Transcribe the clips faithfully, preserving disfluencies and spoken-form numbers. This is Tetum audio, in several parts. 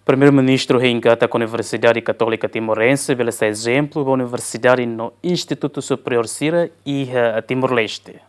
Primeiru-Ministru hein katak Universidade Katólika Timorense bele sai ezemplu ba universidade no institutu superiór sira iha Timor-Leste.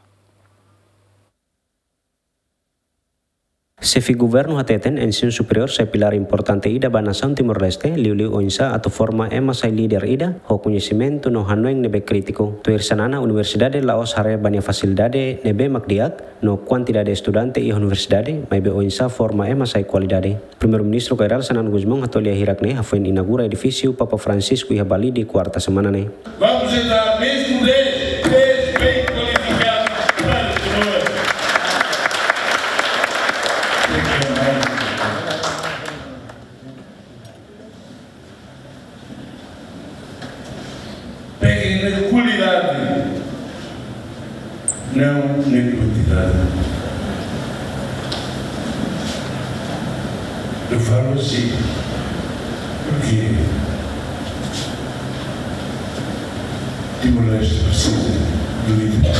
Xefe Governu hateten ensinu superiór sai pilár importante ida ba nasaun Timor-Leste, liuliu oinsá atu forma ema sai líder ida ho koñesimentu no hanoin ne'ebé krítiku. Tuir Xanana, universidade la'ós haree ba nia fasilidade ne'ebé mak di'ak no kuantidade estudante iha universidade, maibé oinsá forma ema sai kualidade. Primeiru-Ministru Kay Rala Xanana Gusmão hato'o lia hirak-ne'e hafoin inaugura edifísiu Papa Francisco iha Balide, kuarta semana ne'e. Vamos entrar mesmo dez, dez bem qualificados para as pessoas. Peguem na qualidade, não na quantidade. Eu falo assim, porque Timor-Leste precisa de líderes,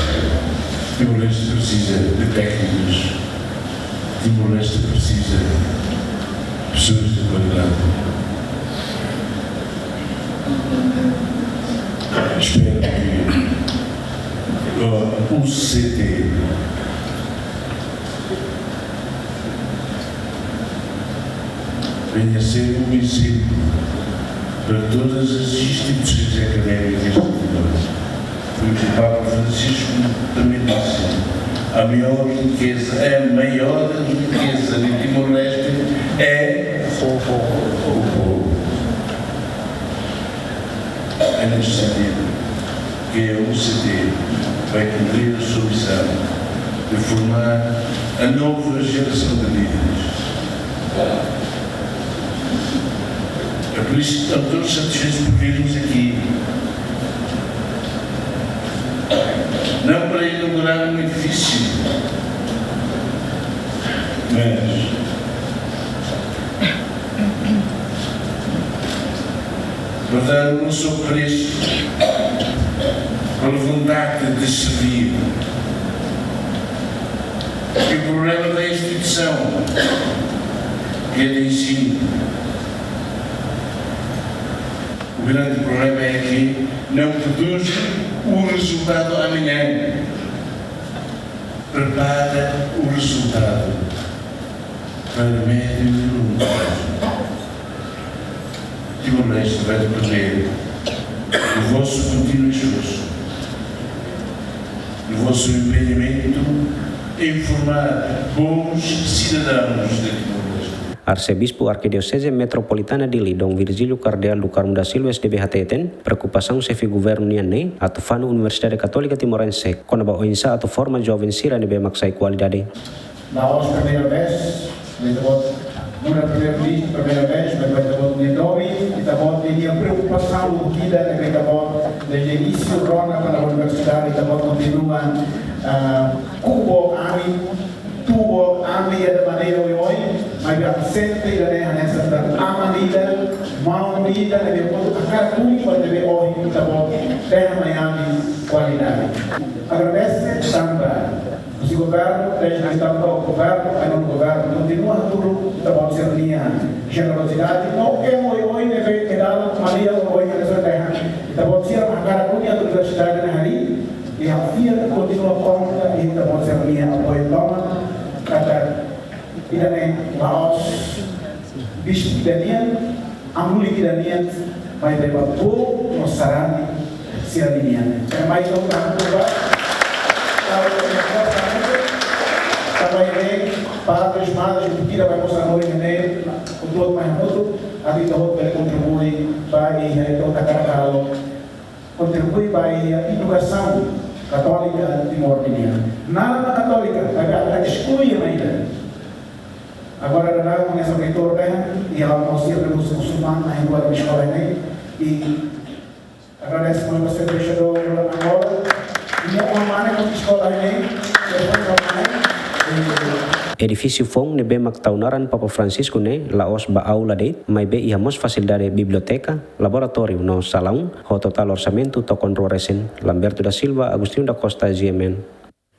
Timor-Leste precisa de técnicos, Timor-Leste precisa de pessoas de qualidade. Espero que, ó, o C T venha ser um exemplo para todas as instituições académicas de Portugal. Porque o Papa Francisco também disse: a maior riqueza, a maior riqueza de Timor-Leste é o povo. É neste sentido que a U C T vai cumprir a sua missão de formar a nova geração de líderes. É por isso que estamos todos satisfeitos por virmos aqui. Não para inaugurar um edifício, mas para dar o nosso apreço pela vontade de servir. E o problema da instituição, que é de ensino, o grande problema é que não produz o resultado amanhã. Prepara o resultado para médio e longo prazo. Timor-Leste vai depender do vosso contínuo esforço, do vosso empenhamento em formar bons cidadãos de Timor-Leste. Arsebispu Arkidioseze Metropolitana Dili, Dom Virgílio Kardeál do Carmo da Silva, S D B, hateten, preokupasaun xefe governu nian ne'e atu fanu Universidade Katólika Timorense kona-ba oinsá atu forma joven sira ne'ebé mak sai kualidade. La'ós primeira vez, ne'e ita-boot, nu'udar primeiru-ministru, primeira vez, mas ita-boot nia domin, ita-boot nia preokupasaun, ida ne'ebé ita-boot desde inísiu rona kona-ba universidade, ita-boot kontinua, ah, koko ami, tuur ami iha maneira oioin, maibé absente ida-ne'e hanesan tan aman ida, maun ida ne'ebé atu hakarak hodi, atu ne'ebé ohin ita-boot dehan mai ami kualidade. Agradese tanba husi governu, desde entaun governu, ainda governu kontinua hatudu ita-boot sira-nia jenerosidade, no ema oioin ne'ebé ke dala maneira oioin hanesan dehan, ita-boot sira hakarak hodi atu universidade ne'e harii, i ha'u fiar kontinua konta iha ita-boot sira-nia apoiu tomak, katak ida-ne'e la'ós bispu ida nian, amu-lulik ida nian, maibé ba povu no sarani sira-nian. Ema ita-boot tanba, kalau ita-boot sarani, tanba ne'e, padres, madres, ita-boot sira-nia, ita-boot mai hamutuk, atu ita-boot bele kontribui ba iha ita-boot hakarak halo, kontribui ba iha edukasaun katólika Timor nian. Nada na katólika, tapi ada esklui yang lain. Agora daudaun hanesan reitór dehan, iha mós sira musulmanu, na iha eskola ne'e, i agradese mai ba Señór Embaixadór Angola, i nia aumenta eskola ne'e, i Edifísiu foun ne'ebé mak tau naran Papa Francisco ne'e la'ós ba aula de'it, maibé iha mós fasilidade biblioteka, laboratóriu no salaun, ho totál orsamentu tokon rua resin. Lamberto da Silva, Agostinho da Costa, G M N.